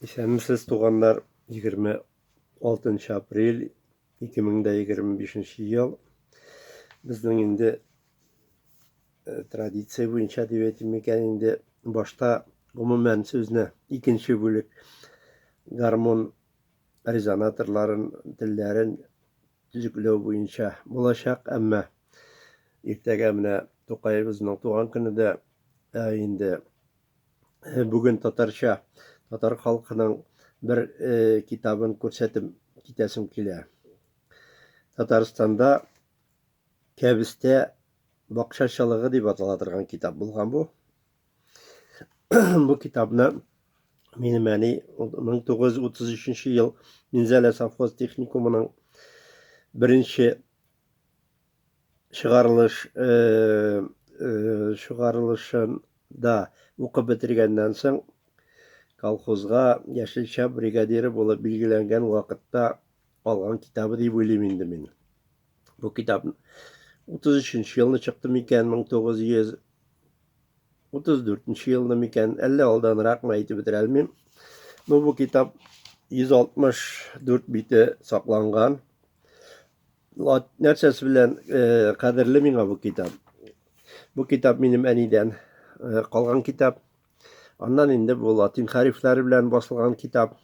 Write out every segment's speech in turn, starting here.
Исәнмесез, туганнар! 26 апрель 2025 ел. Безнең инде э, традиция буенча дип әйтим микән инде башта гомумән сүзне икенче бүлек гармон резонаторларын, телләрен төзекләү буенча булачак, әмма иртәгә менә Тукаебызның туган көне дә ә инде э, бүген татарча татар халкының бер э, китабын күрсәтеп китәсем килә. Татарстанда Кәбестә бакчачылыгы дип атала торган китап булган бу. Бу китапны минем әни 1933 ел Минзәлә совхоз техникумының беренче чыгарылыш э, э, чыгарылышында укып бетергәннән соң колхозга яшелчә бригадиры булып билгеләнгән вакытта алган китабы дип уйлыйм инде мин. Бу китап 33 елны чыкты микән, 1934 елны микән, әллә алданракмы әйтеп бетерә алмыйм. Ну, бу китап 164 бите сакланган. Нәрсәсе белән э, кадерле миңа бу китап? Бу китап минем әнидән э, калган китап. Аннан инде бу латин хәрефләре белән басылган китап.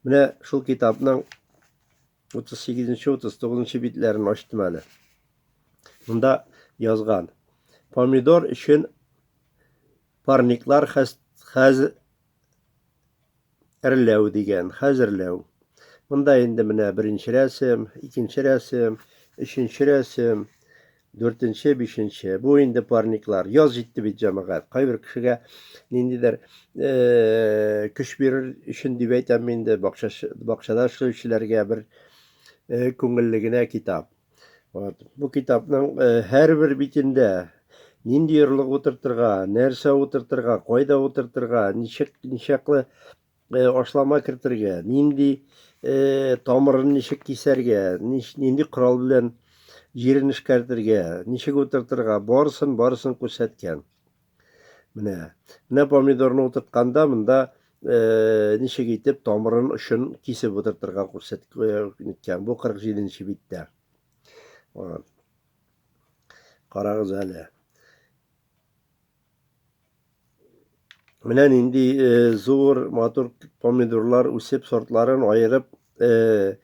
Менә шул китапның 38-39 битләрен ачтым әле. Монда язган. Помидор өчен парниклар хәз, хәз Эрләү дигән, хәзерләү. Монда инде менә беренче рәсем, икенче рәсем, өченче рәсем, дүртенче, бишенче. Бу инде парниклар. Яз җитте бит, җәмәгать. Кайбер кешегә ниндидер э, көч бирер өчен дип әйтәм инде, бакча, бакчада эшләүчеләргә бер э, күңелле генә китап. Вот. Бу китапның э, һәрбер битендә нинди орлык утыртырга, нәрсә утыртырга, кайда утыртырга, ничек ничаклы э, ашлама кертергә, нинди э, тамырын ничек кисәргә, нич, нинди корал белән җирен эшкәртергә, ничек утыртырга, барысын барысын күрсәткән. Менә. Менә помидорны утыртканда монда э, ничек итеп тамырын очын кисеп утыртырга күрсәткән. Бу 47 нче биттә. Вот. Карагыз әле. Менә нинди э, зур, матур помидорлар үсеп, сортларын аерып э,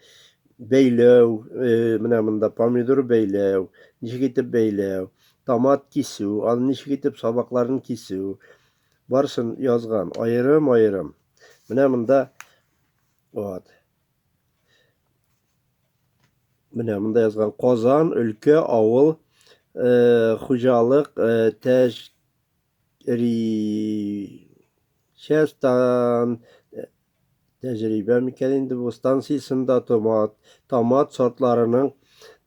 бәйләү, э, менә монда помидор бәйләү, ничек итеп бәйләү, томат кисү, аны ничек итеп сабакларын кисү, барысын язган, аерым-аерым. Менә монда вот. Менә монда язган Казан өлкә авыл э, хуҗалык э, тәҗ Ричестан тәҗрибә микән инде бу станциясендә томат, томат сортларының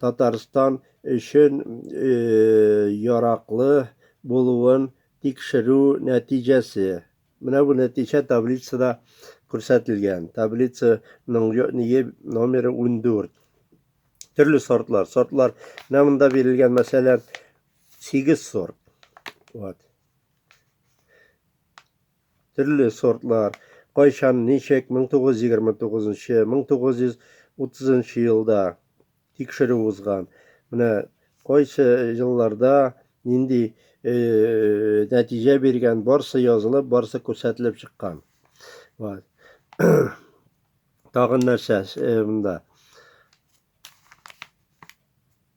Татарстан өчен э, яраклы булуын тикшерү нәтиҗәсе. Менә бу нәтиҗә таблицада күрсәтелгән. Таблицаның номеры 14. Төрле сортлар. Сортлар менә монда бирелгән, мәсәлән, 8 сорт. Вот. Төрле сортлар. Кайчан, ничек, 1929, 1930 елда тикшерү узган. Менә кайсы елларда нинди э, нәтиҗә биргән, барсы язылып, барсы күрсәтелеп чыккан. Вот. Тагын нәрсә э, монда?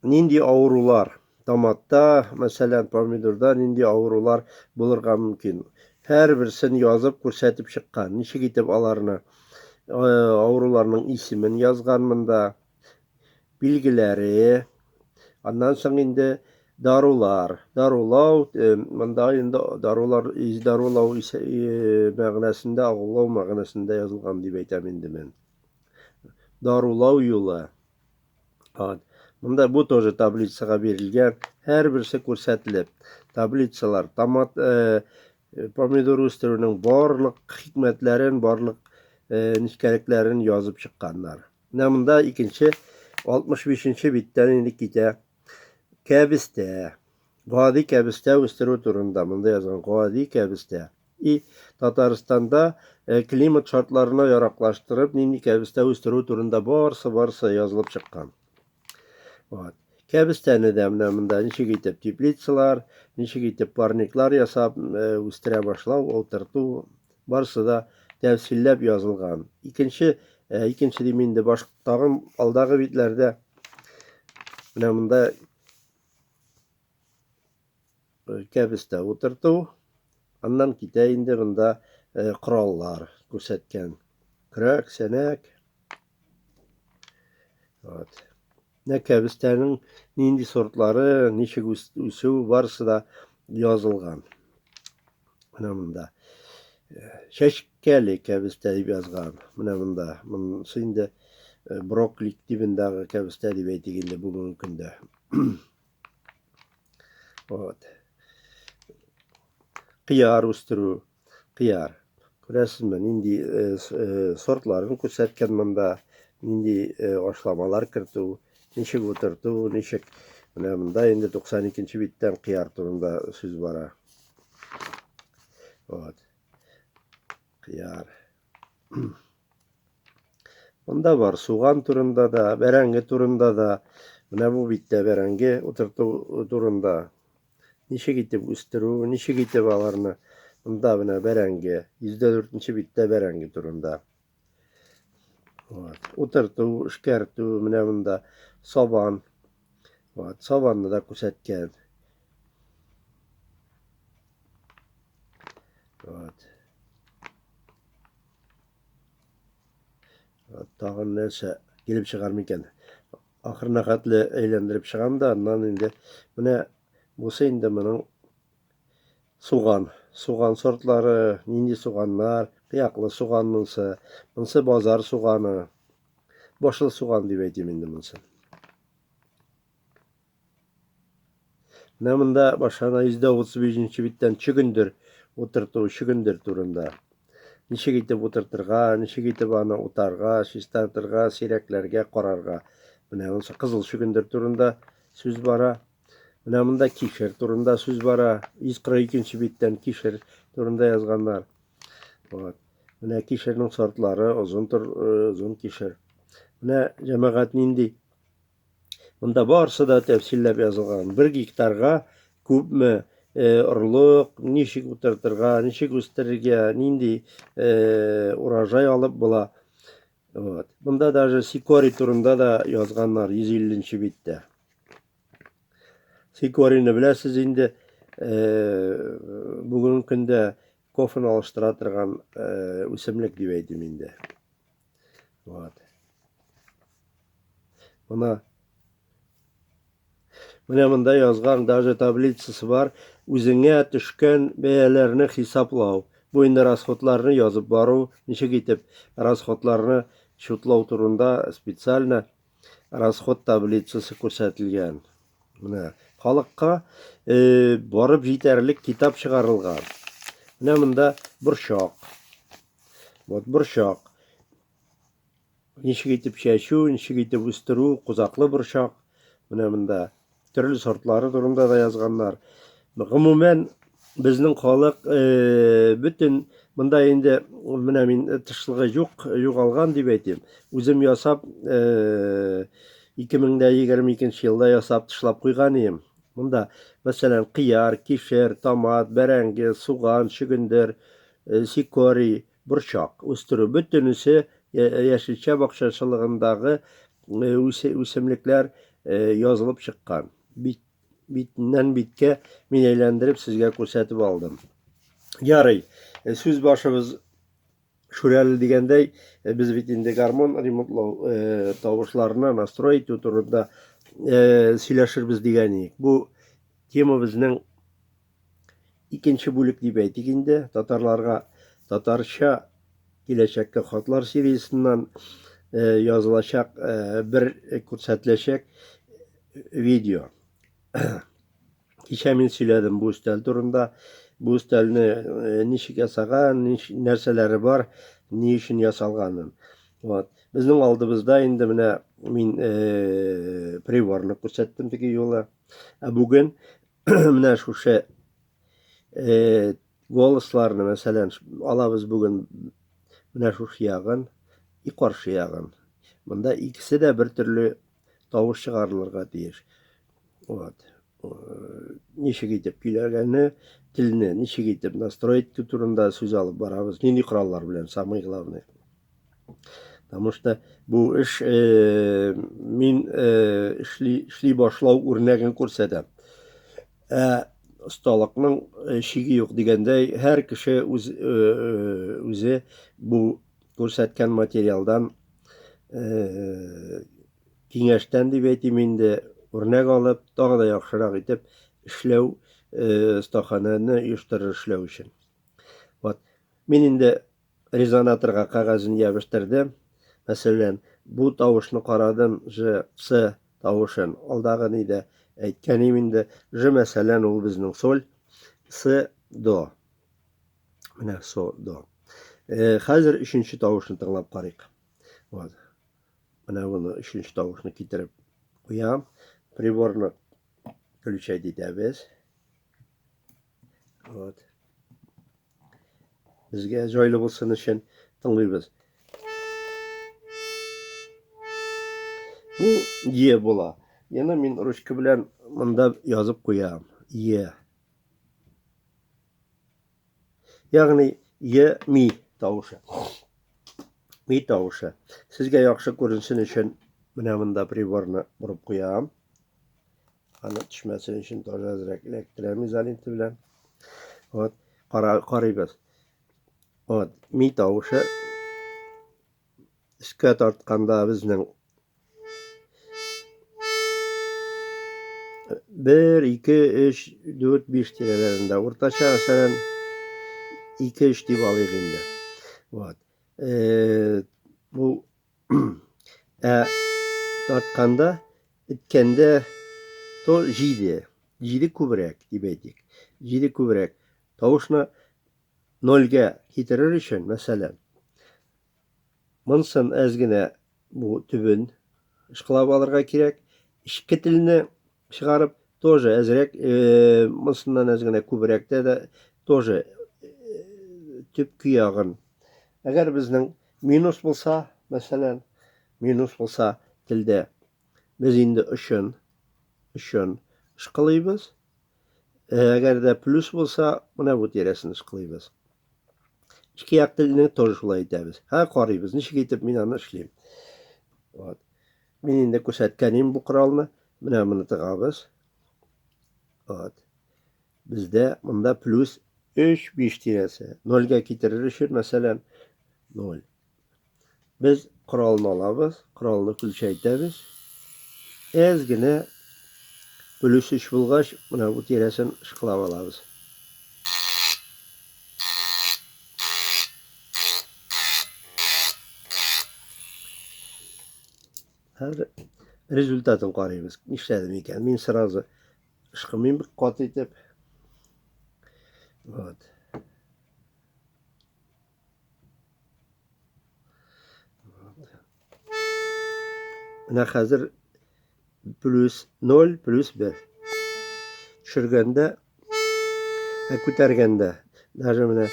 Нинди авырулар томатта, мәсәлән, помидорда нинди авырулар булырга мөмкин? Һәрберсен язып күрсәтеп чыккан. Ничек итеп аларны э, авыруларның исемен язган монда, билгеләре. Аннан соң инде дарулар. Дарулау, э, монда инде дарулар, дарулау э, мәгънәсендә, агулау мәгънәсендә язылган дип әйтәм инде мин. Дарулау юлы. Вот. Монда бу тоже таблицага бирелгән. Һәрберсе күрсәтелеп. Таблицалар, томат, э, помидор үстерүнең барлык хикмәтләрен, барлык э, нечкәлекләрен язып чыкканнар. Менә монда икенче 65 биттән инде китә. Кәбестә. Гади кәбестә үстерү турында монда язган гади кәбестә. И Татарстанда климат шартларына яраклаштырып, нинди кәбестә үстерү турында барысы-барысы язылып чыккан. Вот. Кәбестәне дә менә монда ничек итеп теплицалар, ничек итеп парниклар ясап үстерә башлау, утырту, барысы да тәфсилләп язылган. Икенче, икенче дим инде, баш тагын алдагы битләрдә менә монда кәбестә утырту, аннан китә инде монда кораллар күрсәткән. Көрәк, сәнәк. Вот. Менә кәбестәнең нинди сортлары, ничек үсү, барысы да язылган. Менә монда. Чәчкәле кәбестә дип язган. Менә монда. Монысы инде брокколи тибындагы кәбестә дип әйтик инде бүгенге көндә. Вот. Кыяр үстерү. Кыяр. Күрәсезме, нинди э, э, сортларын күрсәткән монда, нинди э, ашламалар кертү, ничек утырту, ничек. Менә монда инде 92 биттән кыяр турында сүз бара. Вот. Кыяр. Монда бар суган турында да, бәрәңге турында да. Менә бу биттә бәрәңге утырту турында. Ничек итеп үстерү, ничек итеп аларны. Монда менә бәрәңге, 104 биттә бәрәңге турында. Вот. Утырту, эшкәртү, менә монда сабан. Вот, сабанны да күрсәткән. Вот. Тагын нәрсә килеп чыгар микән? Ахырына хәтле әйләндереп чыгам да, аннан инде менә бусы инде моның суган. Суган сортлары, нинди суганнар, кыяклы суган монсы, монсы базар суганы. Башлы суган дип әйтим инде монсы. Менә монда башлана 135 биттән чөгендер утырту, чөгендер турында. Ничек итеп утыртырга, ничек итеп аны утарга, чистартырга, сирәкләргә, карарга. Менә монысы кызыл чөгендер турында сүз бара. Менә монда кишер турында сүз бара. 142 биттән кишер турында язганнар. Вот. Менә кишернең сортлары, озын тор, э, озын кишер. Менә җәмәгать нинди Монда барысы да тәфсилләп язылган. Бер гектарга күпме э, орлык, ничек утыртырга, ничек үстерергә, нинди э, урожай алып була. Вот. Монда даже сикори турында да язганнар 150 биттә. Сикорины беләсез инде, э, бүгенге көндә кофены алыштыра торган э, үсемлек дип әйтим инде. Вот. Мына Менә монда язган даже таблицасы бар. Үзеңә төшкән бәяләрне хисаплау. Бу инде расходларны язып бару, ничек итеп расходларны счетлау турында специально расход таблицасы күрсәтелгән. Менә халыкка э, барып җитәрлек китап чыгарылган. Менә монда борчак. Вот борчак. Ничек итеп чәчү, ничек итеп үстерү, кузаклы борчак. Менә монда төрле сортлары турында да язганнар. Гомумән, безнең халык э, бөтен монда инде менә мин тышлыгы юк, югалган дип әйтим. Үзем ясап, э, 2022 елда ясап тышлап куйган идем. Монда, мәсәлән, кыяр, кишер, томат, бәрәңге, суган, чөгендер, э, сикори, борчак үстерү бөтенесе яшелчә бакчачылыгындагы үсемлекләр язылып чыккан. Бит, битеннән биткә мин әйләндереп сезгә күрсәтеп алдым. Ярый, сүз башыбыз Шүрәле дигәндәй, без бит инде гармон ремонтлау тавышларына настрой итү турында сөйләшербез дигән идек. Бу тема безнең Икенче бүлек дип әйтик инде, татарларга татарча киләчәккә хатлар сериясеннән э, язылачак э, бер күрсәтеләчәк видео. Кичә мин сөйләдем бу өстәл турында. Бу өстәлне э, ничек ясаган, нәрсәләре бар, ни өчен ясалганын. Вот. Безнең алдыбызда инде менә мин э, приборны күрсәттем теге юлы. Ә бүген менә шушы э, Голосларны, мәсәлән, алабыз бүген менә шушы ягын и каршы ягын. Монда икесе дә бер төрле тавыш чыгарылырга тиеш. Вот. Ничек итеп көйләгәнне, телне ничек итеп настроить итү турында сүз алып барабыз. Нинди кораллар белән, самый главный. Потому что бу эш э, мин э, эшли, эшли башлау үрнәген күрсәтәм. Ә осталыкның э, чиге юк дигәндәй, һәр кеше үз, э, э, үзе бу күрсәткән материалдан э, киңәштән дип әйтим инде, үрнәк алып, тагы да яхшырак итеп эшләү, э, остаханәне оештырыр эшләү өчен. Вот. Мин инде резонаторга кәгазен ябештердем. Мәсәлән, бу тавышны карадым, Ж, С тавышын. Алдагы нидә әйткәнем инде, Ж, мәсәлән, ул безнең соль, С, до. Менә со, до. Э, хәзер өченче тавышны тыңлап карыйк. Вот. Менә моны өченче тавышны китереп куям. Приборны включать итәбез. Вот. Безгә җайлы булсын өчен тыңлыйбыз. Бу Е була. Яны мин ручка белән монда язып куям. Е. Ягъни Е ми тавышы. Ми тавышы. Сезгә яхшы күренсен өчен менә монда приборны борып куям. Аны төшмәсен өчен тоже әзрәк эләктерәм изолента белән. Вот, кара, карыйбыз. Вот, ми тавышы өскә тартканда безнең бер, ике, өч, дүрт, биш тирәләрендә. Уртача, мәсәлән, ике, өч дип алыйк инде. Вот. Э, бу ә тартканда, эткәндә то җиде. Җиде күбрәк дип әйтик. Җиде күбрәк. Тавышны нольгә китерер өчен, мәсәлән, Монсын әз генә бу төбен ышкылап алырга кирәк. Эчке телне чыгарып, тоже әзрәк, э, монсыннан әз генә күбрәк тә дә тоже э, төп көягын. Әгәр безнең минус булса, мәсәлән, минус булса телдә, без инде очын, очын ышкылыйбыз. Әгәр дә плюс булса, менә бу тирәсен ышкылыйбыз. Ике як телне тоже шулай итәбез. Һә, карыйбыз, ничек итеп мин аны эшлим. Вот. Мин инде күрсәткән бу коралны. Менә моны тыгабыз. Вот. Бездә монда плюс 3, 5 тирәсе. Нольгә китерер өчен, мәсәлән, 0. Без коралны алабыз, коралны күлчәйтәбез. Әз генә плюс 3 булгач, менә бу тирәсен ышкылап алабыз. Хәзер результатын карыйбыз. Нишләдем икән? Мин сразу ышкымыйм бик каты итеп. Вот. Менә хәзер плюс 0, плюс 1. Төшергәндә, ә күтәргәндә, даже менә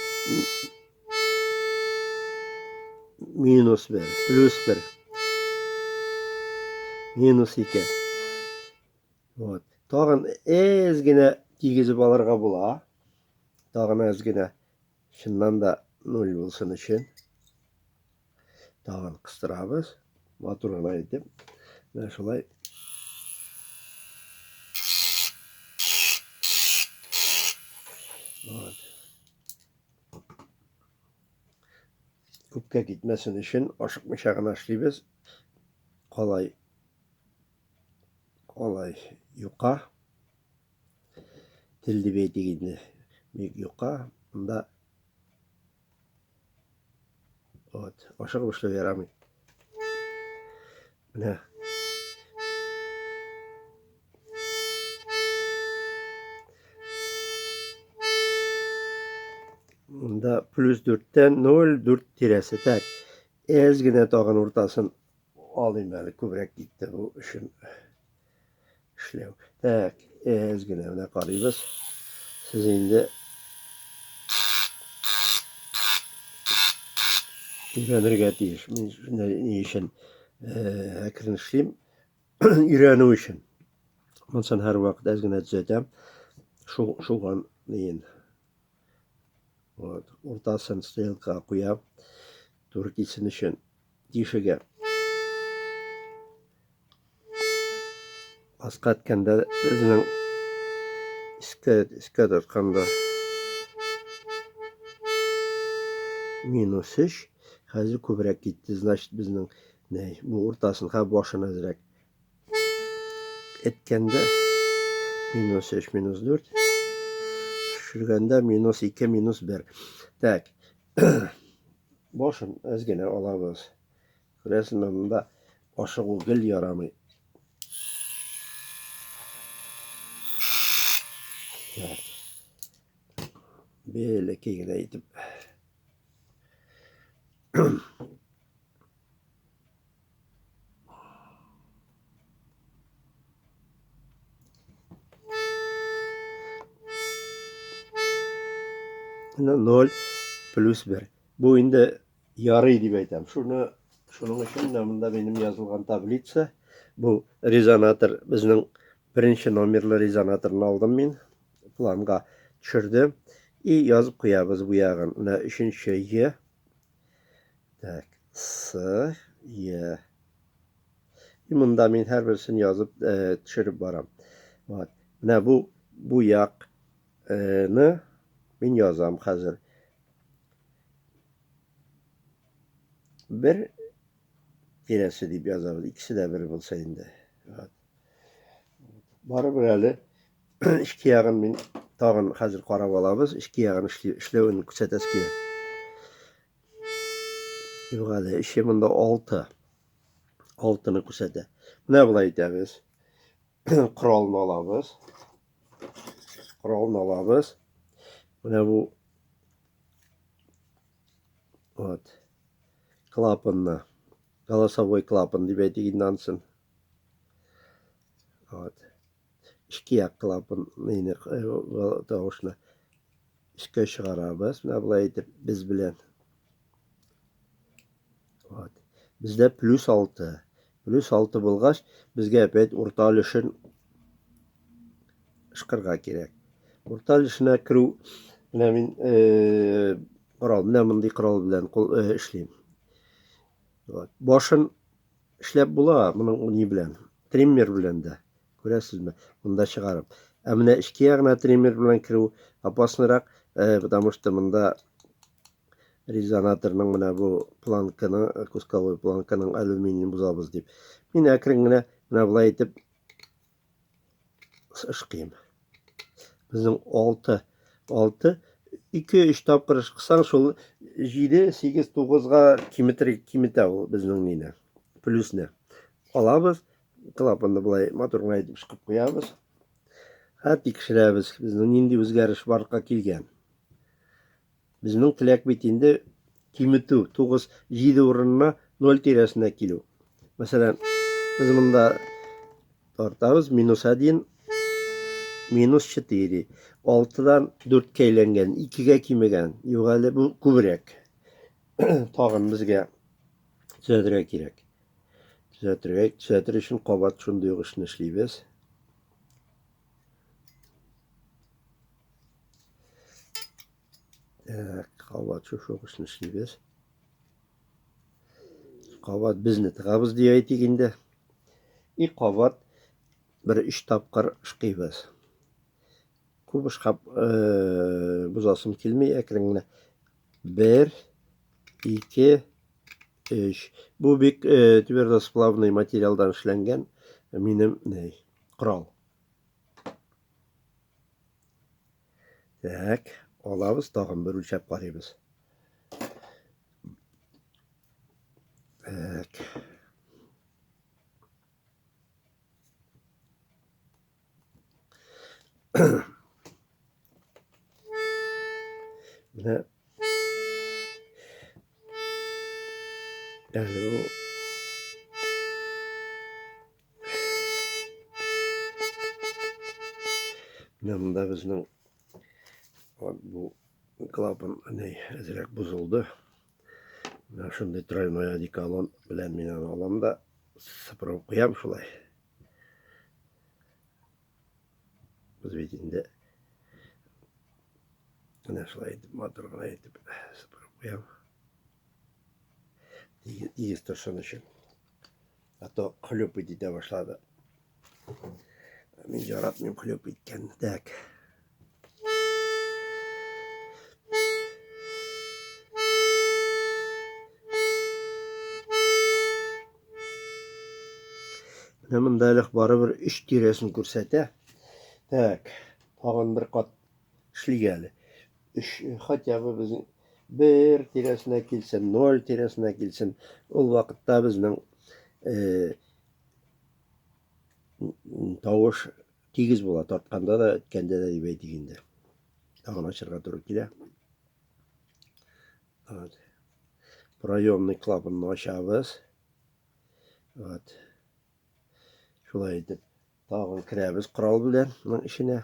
минус 1, плюс 1, минус 2. Вот. Тагын әз генә тигезеп алырга була. Тагын әз генә. Чыннан да нуль булсын өчен тагын кыстырабыз. Матур гына итеп. Менә шулай. Вот. Күпкә китмәсен өчен ашыкмыйча гына эшлибез. Калай калай юка. Тел дип әйтик инде. Бик юка. Монда вот, ашыгып эшләү ярамый. Менә. Монда плюс 4-тән 0,4 тирәсе. Так, әз генә тагын уртасын алыйм әле, күбрәк китте бу өчен. Эшләү. Так, әз генә менә карыйбыз. Сез инде Өйрәнергә тиеш. Мин ни өчен әкрен эшлим? Өйрәнү өчен. Монсын һәрвакыт әз генә төзәтәм. Шул шуган неен. Вот, уртасын стрелка куям. Туры килсен өчен тишеге. Аска әткәндә безнең искә, искә тартканда минус 3. Хәзер күбрәк китте, значит, безнең не, бу уртасын, ха башын әзрәк әткәндә минус 3, минус 4. Төшергәндә минус 2, минус 1. Так. Башын әз генә алабыз. Күрәсеңме, монда ашыгу гел ярамый. Так. Бәләкәй генә итеп. Менә 0 плюс 1. Бу инде Ярый дип әйтәм. Шуны, шуның өчен менә монда минем язылган таблица. Бу резонатор безнең беренче номерлы резонаторны алдым мин. Планга төшердем. И язып куябыз бу ягын. Менә өченче Е. Так, С, Е. И монда мин һәрберсен язып э, төшереп барам. Вот. Менә бу бу як э, ны мин язам хәзер. Бер тирәсе дип язабыз. Икесе дә бер булса инде. Вот. Барыбер әле эчке ягын мин тагын хәзер карап алабыз. Эчке ягын эшләвен күрсәтәсе килә. Юк әле, эче монда 6. 6-ны күрсәтә. Менә болай итәбез. Коралны алабыз. Коралны алабыз. Менә бу вот клапанны, голосовой клапан дип әйтик инде анысын. Вот. Эчке як клапан тавышны өскә чыгарабыз. Менә болай итеп без белән. Вот. Бездә плюс 6. Плюс 6 булгач, безгә опять урта өлешен ышкырга кирәк. Урта өлешенә керү менә мин э, корал, менә мондый корал белән кул, э, эшлим. Вот. Башын эшләп була моның ни белән? Триммер белән дә. Күрәсезме? Монда чыгарып. Ә менә эчке ягына триммер белән керү опасныйрак, э, потому что монда резонаторның менә бу планканы, кусковой планканың алюминиен бозабыз дип. Мин әкрен генә менә болай итеп ышкыйм. Безнең 6, 6, 2, 3 тапкыр ышкысаң, шул 7, 8, 9-га киметер, киметә ул безнең мине, плюсны. Алабыз, клапанны болай матур гына итеп ышкып куябыз. Һә тикшерәбез, безнең нинди үзгәреш барлыкка килгән. Безнең теләк бит инде киметү, 9, 7 урынына 0 тирәсенә килү. Мәсәлән, без монда тартабыз, минус 1, минус 4. 6-дан 4-кә әйләнгән, 2-гә кимегән. Юк әле бу күбрәк. Тагын безгә төзәтергә кирәк. Төзәтергә, төзәтер өчен кабат шундый ук эшне эшлибез. Так, кабат шушы ук эшне эшлибез. Кабат безне тыгабыз дип әйтик инде. И кабат бер өч тапкыр ышкыйбыз. Күп ышкап э, бозасым килми, әкрен генә. Бер, ике, өч. Бу бик э, твердосплавный материалдан эшләнгән минем ни, корал. Так, алабыз, тагын бер үлчәп карыйбыз. Так. Менә әле бу Менә монда безнең вот бу клапан ни әзрәк бозылды. Менә шундый тройной одеколон белән мин аны алам да сыпырып куям шулай. Без бит инде менә шулай итеп матур гына итеп сыпырып куям. Тигез торсын өчен. А то хлюпать итә башлады. Мин яратмыйм хлюп иткәнне. Так. Менә монда әле барыбер өч тирәсен күрсәтә. Так, тагын бер кат эшлик әле. Өч, хотя бы безнең бер тирәсенә килсен, ноль тирәсенә килсен. Ул вакытта безнең э, тавыш тигез була, тартканда да, эткәндә дә дип әйтик инде. Тагын ачырга туры килә. Вот. Проемный клапанны ачабыз. Вот. Шулай итеп тагын керәбез корал белән моның эченә.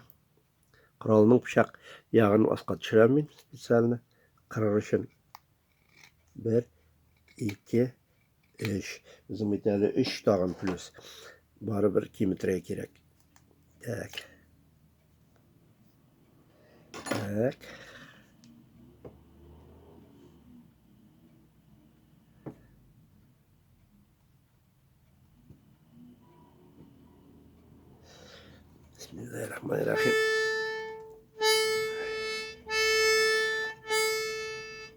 Коралның пычак ягын аска төшерәм мин специально кырыр өчен. Бер, ике, өч. Безнең бит әле өч тагын плюс. Барыбер киметергә кирәк. Так. Так. Бисмиллахиррахманиррахим.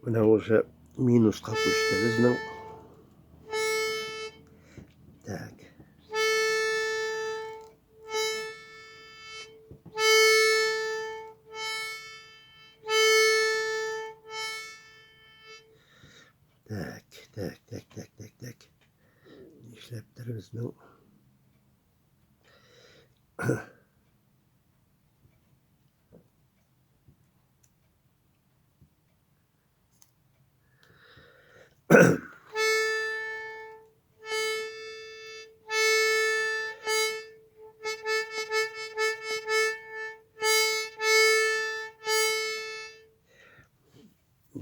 Менә уже минуска күчте безнең. Так. Так, так, так, так, так, так. Нишләптер безнең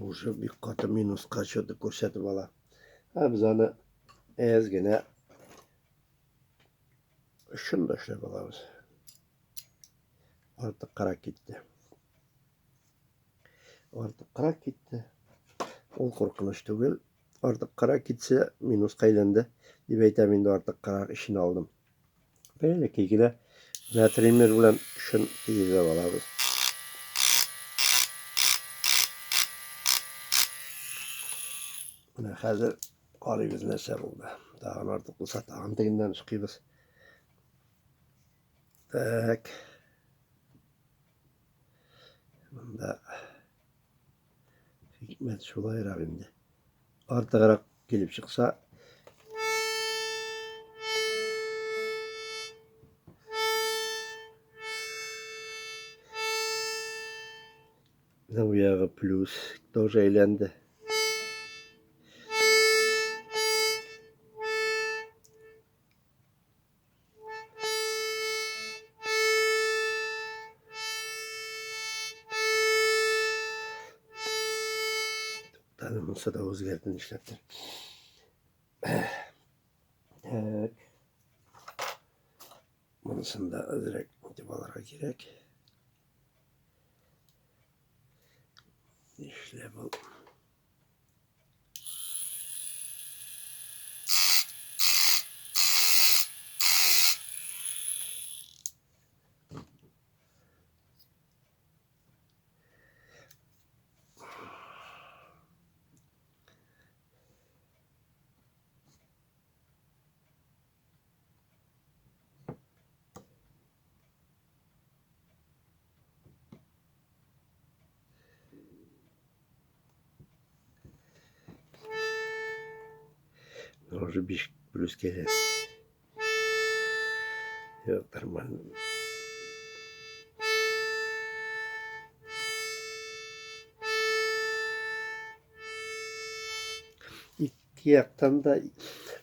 Уже бик каты минуска что-то күрсәтеп ала. Ә без аны әз генә шын да эшләп алабыз. Артыккарак китте. Артыккарак китте. Ул куркыныч түгел. Артыккарак китсә, минуска әйләнде. Дип әйтәм инде артыккарак эчен алдым. Бәләкәй генә менә триммер белән шын тигезләп алабыз. Менә хәзер карыйбыз нәрсә булды. Тагын артык булса, тагын тегеннән ышкыйбыз. Так. Монда хикмәт шулайрак инде. Артыграк килеп чыкса, Бу ягы плюс тоже әйләнде. Туктады, монысы да үзгәрде нишләптер. Так. Монысын да әзрәк итеп алырга кирәк. Нишләп ул? Уже 5 плюс килә. Юк, нормально. Ике яктан да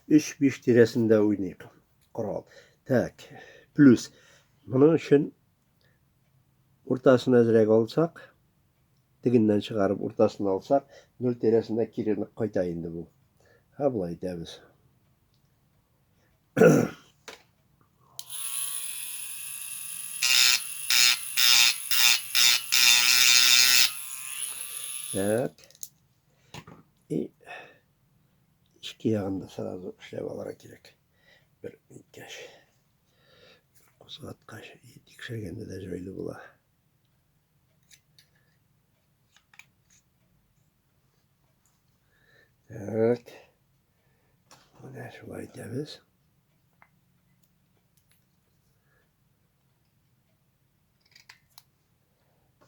3-5 тирәсендә уйныйк. Корал. Так, плюс. Моның өчен уртасын әзрәк алсак, Тегеннән чыгарып уртасын алсак, ноль тирәсенә кире кайта инде бу. Һә, болай итәбез. Так. И эчке ягын да сразу эшләп алырга кирәк. Бер иткәч. Кузгаткач, тикшергәндә дә җайлы була. Так. Менә шулай итәбез.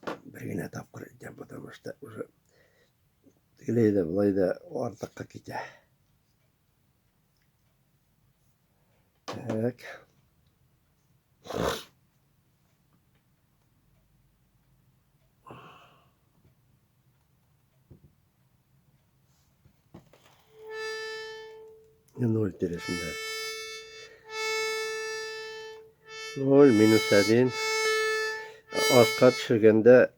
Бер генә тапкыр итәм, потому что уже тегеләй дә, болай да артыкка китә. Так. Ноль тирәсендә. Ноль минус один. Аска төшергәндә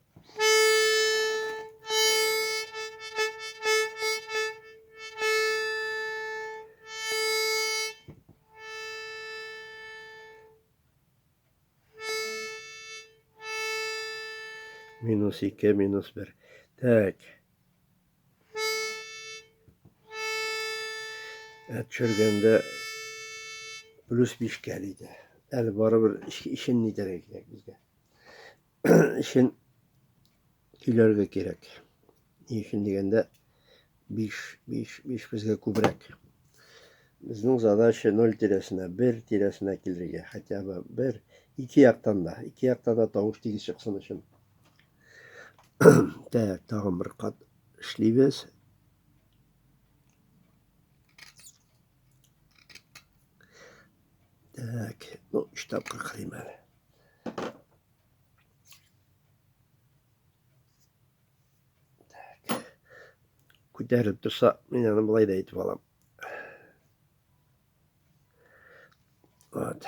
Минус 2, минус 1. Так. Ә төшергәндә плюс 5 кә диде. Әле барыбер эшен нитәргә кирәк безгә. Эшен көйләргә кирәк. Ни өчен дигәндә 5, 5, 5 безгә күбрәк. Безнең задача 0 тирәсенә, 1 тирәсенә килергә, хотя бы 1, ике яктан да, ике яктан да тавыш тигез чыксын өчен. Так, тагын бер кат эшлибез. Так, ну, өч тапкыр кырыйм әле. Так. Күтәрелеп торса, мин аны болай да әйтеп алам. Вот.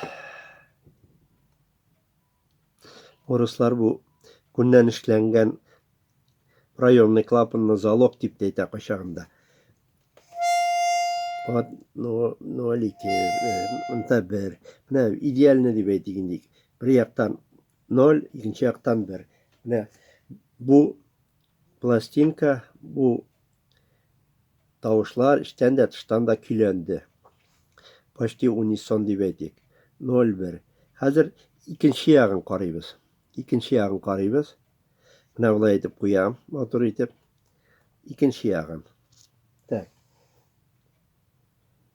Урыслар бу күннән эшләнгән проемный клапанны залог дип тә әйтә кайчагында. Вот, ну, 0,2, монда 1. Менә идеальный дип әйтик инде. Бер яктан 0, икенче яктан 1. Менә бу пластинка, бу тавышлар эчтән дә, тыштан да көйләнде. Почти унисон дип әйтик. 0,1. Хәзер икенче ягын карыйбыз. Икенче ягын карыйбыз. Менә болай итеп куям, матур итеп. Икенче ягын. Так.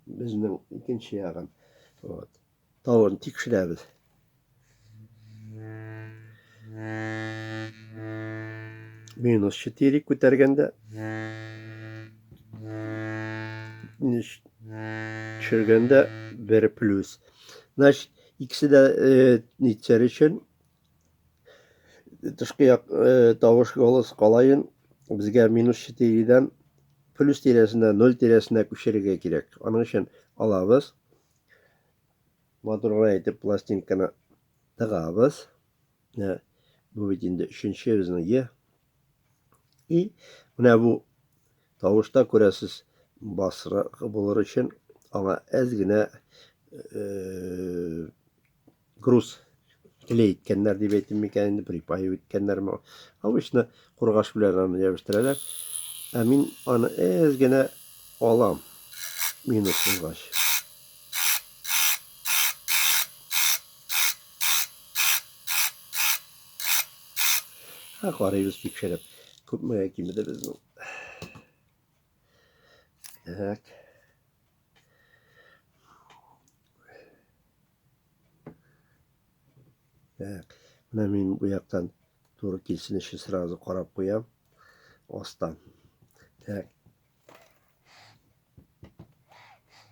Безнең икенче ягын. Вот. Тавын тикшерәбез. Минус 4 күтәргәндә төшергәндә 1 плюс. Значит, икесе дә нитсәр өчен тышкы як тавыш голос калаен безгә минус 4-дән плюс тирәсенә 0 тирәсенә күчерергә кирәк. Аның өчен алабыз. Матур гына итеп пластинканы тыгабыз. Менә бу бит инде өченче безнең Е. И менә бу тавышта күрәсез, басрак булыр өчен аңа әз генә груз клей иткәннәр дип әйтим микән инде, припаив иткәннәрме. Обычно кургаш белән аны ябештерәләр. Ә мин аны әз генә алам минус булгач. Ә карыйбыз тикшереп. Күпмегә кимеде безнең. Так. Так. Менә мин бу яктан туры килсен өчен сразу карап куям. Астан. Так.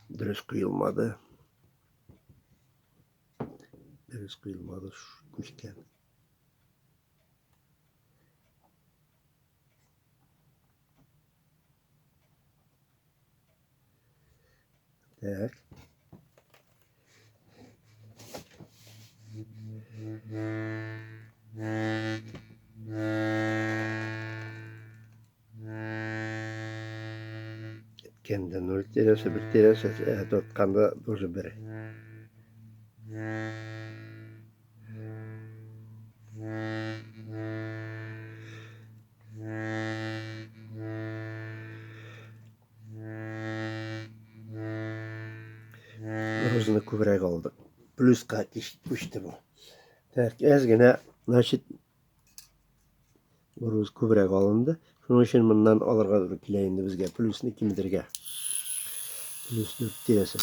Дөрес куелмады. Дөрес куелмады, күчкән. Так. Үткәндә 0 тирәсе, 1 тирәсе, ә тартканда тоже 1. Грузны күбрәк алдык. Плюска күчте бу. Так, әз генә, значит, груз күбрәк алынды. Шуның өчен моннан алырга туры килә инде безгә плюсны киметергә. Плюс 4 тирәсе.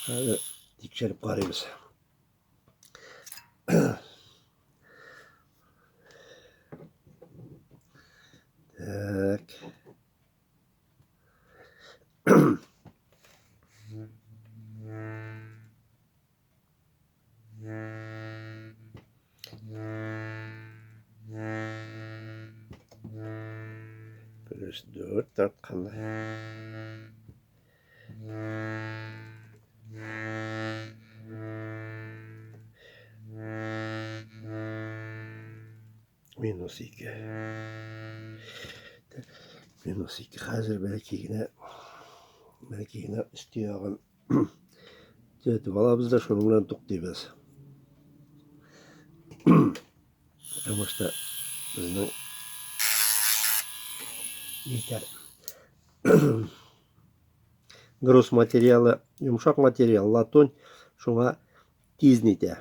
Хәзер тикшереп карыйбыз. Так. Плюс 4 тартканда. Минус 2. Минус 2. Хәзер бәләкәй генә өсте ягын төзәтеп алабыз да, шуның белән туктыйбыз. Потому что безнең нитәр. Груз материалы, йомшак материал, латунь, шуңа тиз нитә.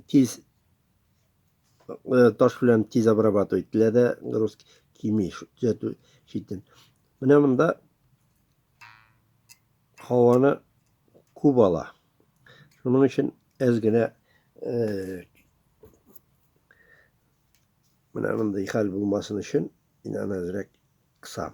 Тиз таш белән тиз обрабатывать ителә дә, груз кими, төзәтү читен. Менә монда һаваны күп ала. Шуның өчен әз генә менә мондый хәл булмасын өчен мин аны әзрәк кысам.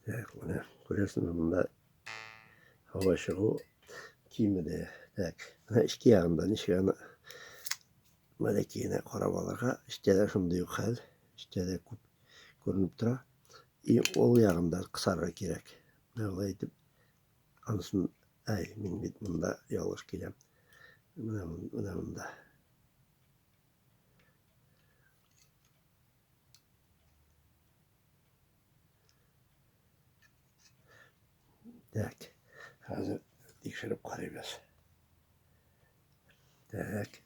Так, менә күрәсеңме, монда һава чыгу кимеде. Так, менә эчке ягында ничек аны бәләкәй генә карап алырга. Эчтә дә шундый ук хәл. Эчтә дә күп күренеп тора. И ул ягында кысарга кирәк. Менә болай итеп анысын, әй, мин бит монда ялгыш киләм. Менә монда. Так, хәзер тикшереп карыйбыз. Так.